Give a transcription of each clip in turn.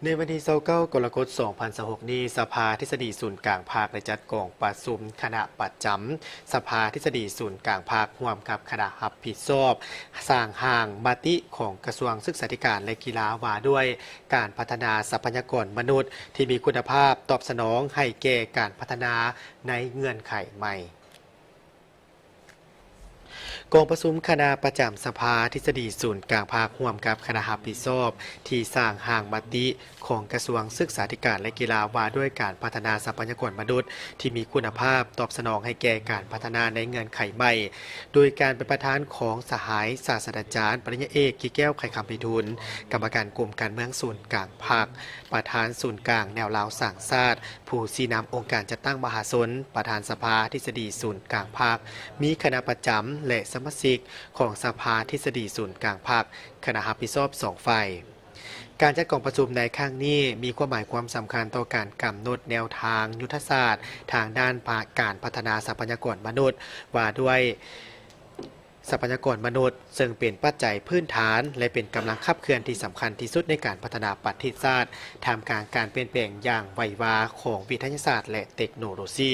ໃນວັນທີຊາວເກົ້າ ກໍລະກົດ ສອງພັນຊາວຫົກນີ້, ສະພາທິດສະດີສູນກາງພັກ ໄດ້ຈັດກອງປະຊຸມຄະນະປະຈຳສະພາທິດສະດີສູນກາງພັກ ຮ່ວມກັບຄະນະຮັບຜິດຊອບສ້າງຮ່າງມະຕິຂອງກະຊວງສຶກສາທິການ ແລະ ກິລາ ວ່າດ້ວຍການພັດທະນາຊັບພະຍາກອນມະນຸດທີ່ມີຄຸນນະພາບ ຕອບສະໜອງໃຫ້ແກ່ການພັດທະນາໃນເງື່ອນໄຂໃໝ່. ກອງປະຊຸມຄະນະປະຈຳສະພາທິດສະດີສູນກາງພັກ ຮ່ວມກັບຄະນະຮັບຜິດຊອບທີ່ສ້າງຮ່າງມະຕິຂອງກະຊວງສຶກສາທິການ ແລະ ກິລາ ວ່າດ້ວຍການພັດທະນາຊັບພະຍາກອນມະນຸດທີ່ມີຄຸນນະພາບ ຕອບສະໜອງໃຫ້ແກ່ການພັດທະນາໃນເງື່ອນໄຂໃໝ່ ໂດຍການເປັນປະທານຂອງສະຫາຍສາດສະດາຈານ ປະລິນຍາເອກ ກິແກ້ວ ໄຂຄຳໄພທູນ, ກຳມະການກົມການເມືອງສູນກາງພັກ, ປະທານສູນກາງແນວລາວສ້າງຊາດ, ຜູ້ຊີ້ນຳອົງການຈັດຕັ້ງມະຫາຊົນ, ປະທານສະພາທິດສະດີສູນກາງພັກ, ມີຄະນະປະຈຳ ແລະ ສະມາຊິກຂອງສະພາທິດສະດີສູນກາງພັກ, ຄະນະຮັບຜິດຊອບສອງຝ່າຍ. ການຈັດກອງປະຊຸມໃນຄັ້ງນີ້ ມີຄວາມໝາຍຄວາມສຳຄັນຕໍ່ການກຳນົດແນວທາງຍຸດທະສາດທາງດ້ານການພັດທະນາຊັບພະຍາກອນມະນຸດ ວ່າດ້ວຍ ຊັບພະຍາກອນມະນຸດ ເຊິ່ງເປັນປັດໄຈພື້ນຖານ ແລະ ເປັນກຳລັງຂັບເຄື່ອນທີ່ສຳຄັນທີ່ສຸດໃນການພັດທະນາປະເທດຊາດ ທ່າມກາງການປ່ຽນແປງຢ່າງໄວວາຂອງວິທະຍາສາດ ແລະ ເຕັກໂນໂລຊີ,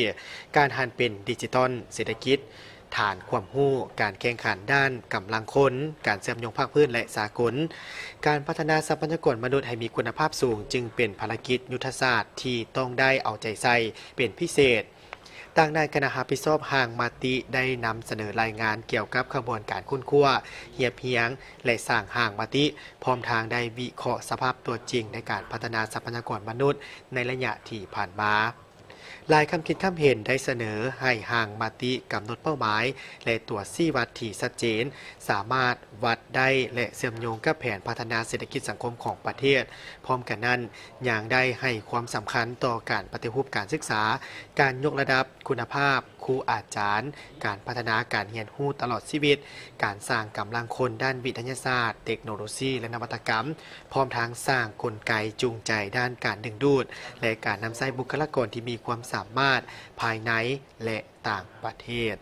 ການຫັນເປັນດິຈິຕອນເສດຖະກິດ, ຖານຄວາມຮູ້, ການແຂ່ງຂັນດ້ານກຳລັງຄົນ, ການເຊື່ອມໂຍງພາກພື້ນ ແລະ ສາກົນ. ການພັດທະນາຊັບພະຍາກອນມະນຸດໃຫ້ມີຄຸນນະພາບສູງ ຈຶ່ງເປັນພາລະກິດຍຸດທະສາດທີ່ຕ້ອງໄດ້ເອົາໃຈໃສ່ເປັນພິເສດ. ດັ່ງນັ້ນ, ຄະນະຮັບຜິດຊອບຮ່າງມະຕິໄດ້ນຳສະເໜີລາຍງານກ່ຽວກັບຂະບວນການຄົ້ນຄວ້າ, ຮຽບຮຽງ ແລະ ສ້າງຮ່າງມະຕິ, ພ້ອມທັງໄດ້ວິເຄາະສະພາບຕົວຈິງໃນການພັດທະນາຊັບພະຍາກອນມະນຸດໃນໄລຍະທີ່ຜ່ານມາ. ຫຼາຍຄຳຄິດຄຳເຫັນໄດ້ສະເໜີໃຫ້ຮ່າງມະຕິກຳນົດເປົ້າໝາຍ ແລະ ຕົວຊີ້ວັດທີ່ຊັດເຈນ, ສາມາດວັດໄດ້ ແລະ ເຊື່ອມໂຍງກັບແຜນພັດທະນາເສດຖະກິດສັງຄົມຂອງປະເທດ. ພ້ອມກັນນັ້ນ, ຍັງໄດ້ໃຫ້ຄວາມສຳຄັນຕໍ່ການປະຕິຮູບການສຶກສາ, ການຍົກລະດັບຄຸນນະພາບຄູອາຈານ, ການພັດທະນາການຮຽນຮູ້ຕະຫຼອດຊີວິດ, ການສ້າງກຳລັງຄົນດ້ານວິທະຍາສາດ, ເຕັກໂນໂລຊີ ແລະ ນະວັດຕະກຳ, ພ້ອມທັງສ້າງກົນໄກຈູງໃຈດ້ານການດຶງດູດ ແລະ ການນຳໃຊ້ບຸກຄະລາກອນທີ່ມີຄວາມສາມາດພາຍໃນ ແລະ ຕ່າງປະເທດ.